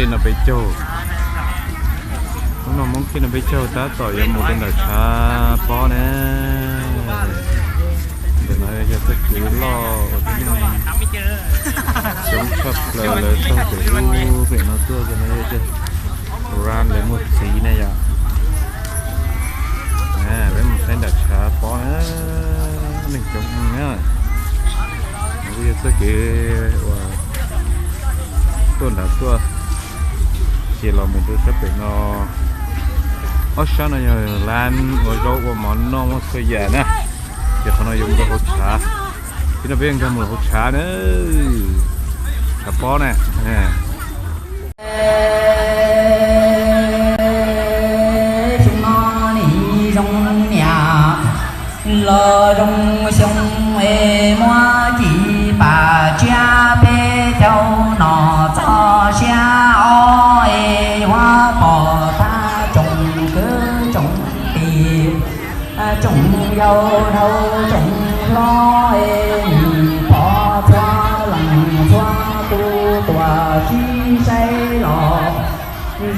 Kev no peb caug, hnub no Hmoob kev no peb caug tab tom yuav mus rau ntawm tshav pob na. Ntawm no yog txoj kev loj uas tib neeg coob tshaj plaws lawv taug pem lub pem no tuaj, ntawm no yog ran lawv muag txiv na yom. Peb mus saib nram tshav pob na, neeg coob heev na. Kuj yog txoj kev uas tuaj nram tuaj, ces los mus rau sab pem no. Ob sab no yog lab ua zaub ua mov noj muaj txhua yam na. Ces qhov no yuav mus rau hauv tshav, ces no peb yuav nkag mus hauv tshav na, tshav pob na. Xyoo no nim zoo niam los zoo xyoo es muab cim pam tsiab peb caug no txoj sia ob es yuav pom tag tsoom kwv tsoom tij, tsoom yau dhau tsoom hlob es nim pom txhua leej txhua tus tuaj sib saib los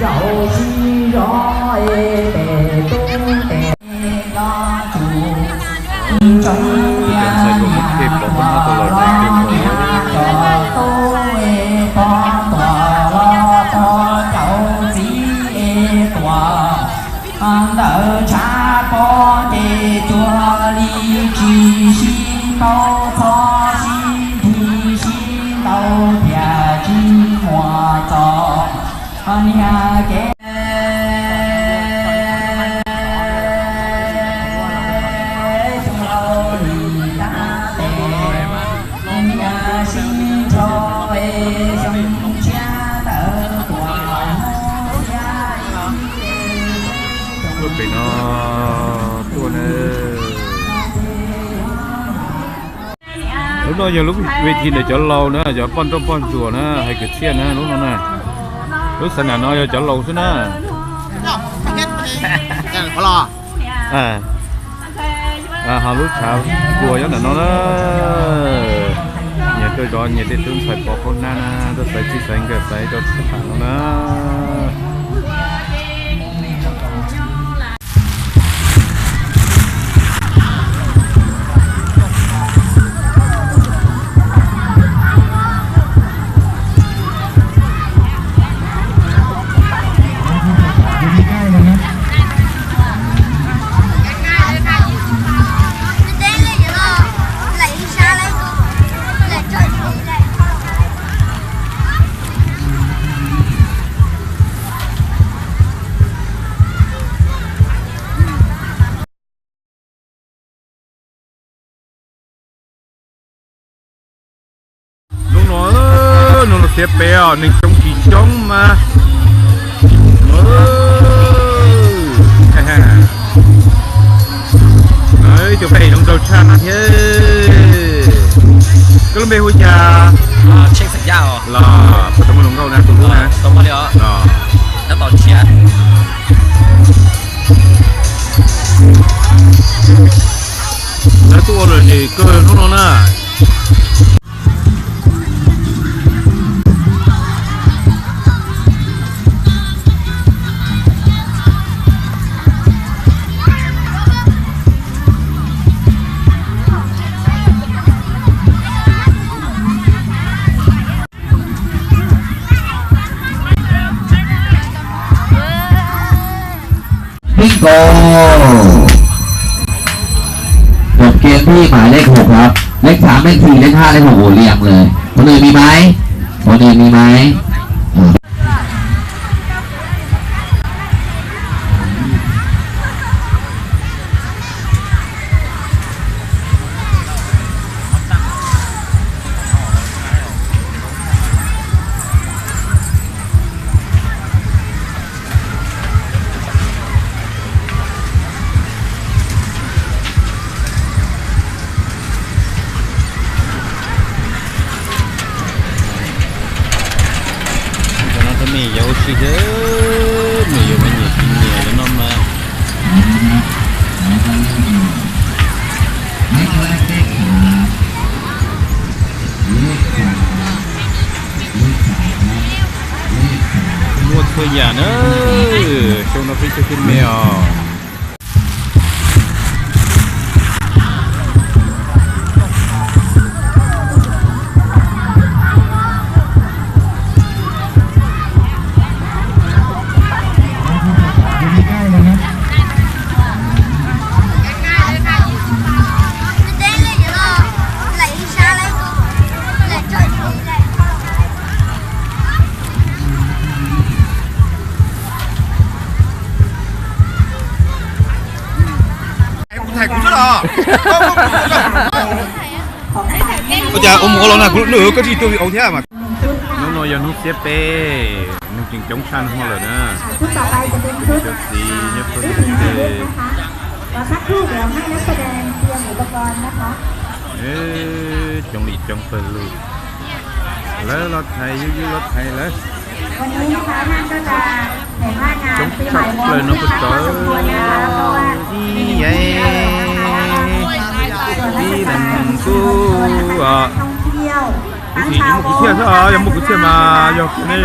zaum sib zov es tes tub tes nco tsum ntsoov tias niam tuam los niam cov tub es pog tuam los pog caum txiv es tuam ntawm tshav pob ces cuag li tsis sib ntaus txhob sib nthi sib ntaus thiaj tsis muaj txog niag kev xyoo laus li tab tes niag sib nrho xyoo tshiab ntawd tuaj mus thiab ib pem no tuaj na. Lub no yog lub ves thi ntawm cov laus na, cov poj nrauj poj ntsuam na, hais kwv txhiaj na lub no na. Lub xav nam no yog cov laus xwb na. Ho lub tshav puag nyob ntawm no na. Nyias tuaj zov nyias tej tub ntxhais pov qhaub hnab na, tuaj xaiv txij xaiv nkawm xaiv rau tshav nam no na. Hnub no, hnub no tiav pem os, neeg coob tsis coob mas. Ib tug pheej zoo nraug tshaj no thiab. Koj lub npe hu cas? Los puas tau muaj hluas nkauj na tus hlub na? Lawv tuaj ua luam nim kawg hnub no na. Bingo. จบเกมที่หมายเลขหกครับ เลขสาม เลขสี่ เลขห้า เลขหก โอ้เรียงเลย คนอื่นมีไหม คนอื่นมีไหม อ่า Cov no rau me nyuam yaus ua si xwb, me nyuam yaus mas nyiam tsis nyiam cov no mas. Yam na, xyoo no peb caug tib me os. Ua cas ua mus ua los na kuv lub nws koj tsis tuaj vim au thiab mas. Hnub no yog hnub xiab peb, neeg tseem coob tshaj hnub no lawm na. Cov txiv nyob pawg lug tej. Coob li coob pawg lug. Lawv los thaiv, yus yus los thaiv lawv. Coob tshaj plaws no puas tau ib yam. Ib leeg kuj kuv tsis muaj kwv txhiaj xwb os, yog muaj kwv txhiaj mas yog kuv ne.